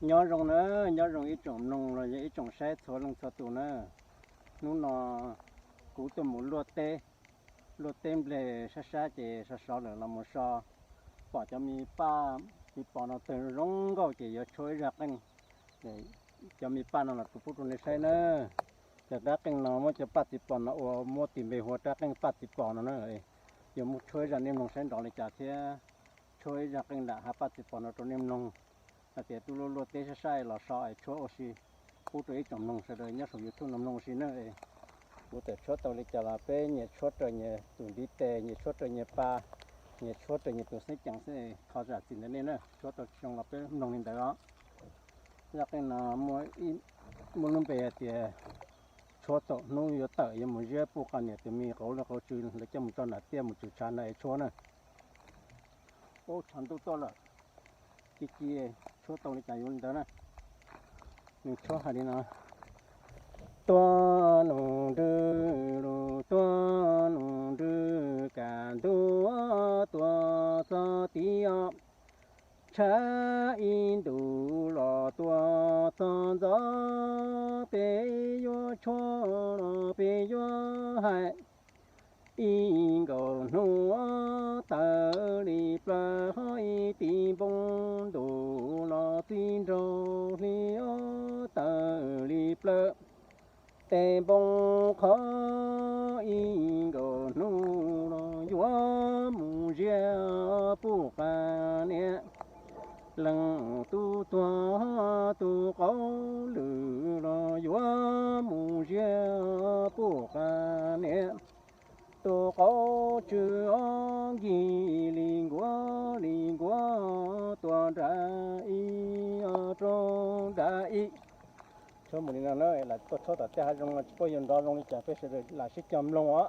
Nyob zoo na, nyob zoo ib tsoom mloog los yog ib tsoom saib txhua leej txhua tus na. Hnub no kuv tuaj mus luaj teb, luaj teb nplej sab sab ces sov sov lawm los mus so, pom cov me paj txiv pos no tawg zoo nkauj ces yuav tshuab ib zaj qeej, cov me paj no los kuv pub rau nej saib na. Cov rab qeej no muab cov paj txiv pos no ua muab tis npe hu ua rab qeej paj txiv pos no na. Yuav muab tshuab ib zaj nej mloog saib nrov li cas thiab tshuab ib zaj qeej nram hav paj txiv pos no rau nej mloog. Hais tias tuaj luaj luaj teb sab sab los so es tshuab ua si pub rau ib tsoom mloog sawv daws nyob saum YouTube no mloog ua si na. Kuv txawm tshuab tau li cas los peb nyias tshuab raws nyias tus ntiv tes, nyias tshuab raws nyias pa, nyias tshuab raws nyias tus xeeb ceem xwb, thov zam txim ntawm nej na. Tshuab tau tsis zoo los peb mloog li ntawd os. Zaj qeej no muaj lub npe hais tias tshuab thaum hnub yuav tawm yuav mus ziab puj qa niam tus me qauv lawv qauv tsw lawv coj mus tso nram tiaj mus tswm tshav na es tshuab na. Ub, tshav ntuj tuaj lawm, ci ci, tshuab tau li cas yuav li ntawd na. Nws tshuab hais li no: Tuaj nus nrwg lus, tuaj nus nrwg, kaj ntug tuaj txog tid os. Tshav ib ntus los tuaj txog ntxov, peb yuav tshuab los peb yuav hais. Ib nkaus hnub tawm li plaws, ho ib tis npoo ntus los txij nraug hli tawm li plaws. Tes npoo qhov ib nkaus hnub los yuav mus ziab puj qa niam. Leej tub tuag tus qauv lwm los yuav mus ziab puj qa niam. Tus qauv tsw ob nkig li nkuav li nkuav tuaj nram ib rau nram ib. Tshuab mus li no na, lam tuaj tshuab tom tej hav zoov no tsis paub yuav nrov zoo li cas, peb sawv daws lam sib koom mloog os.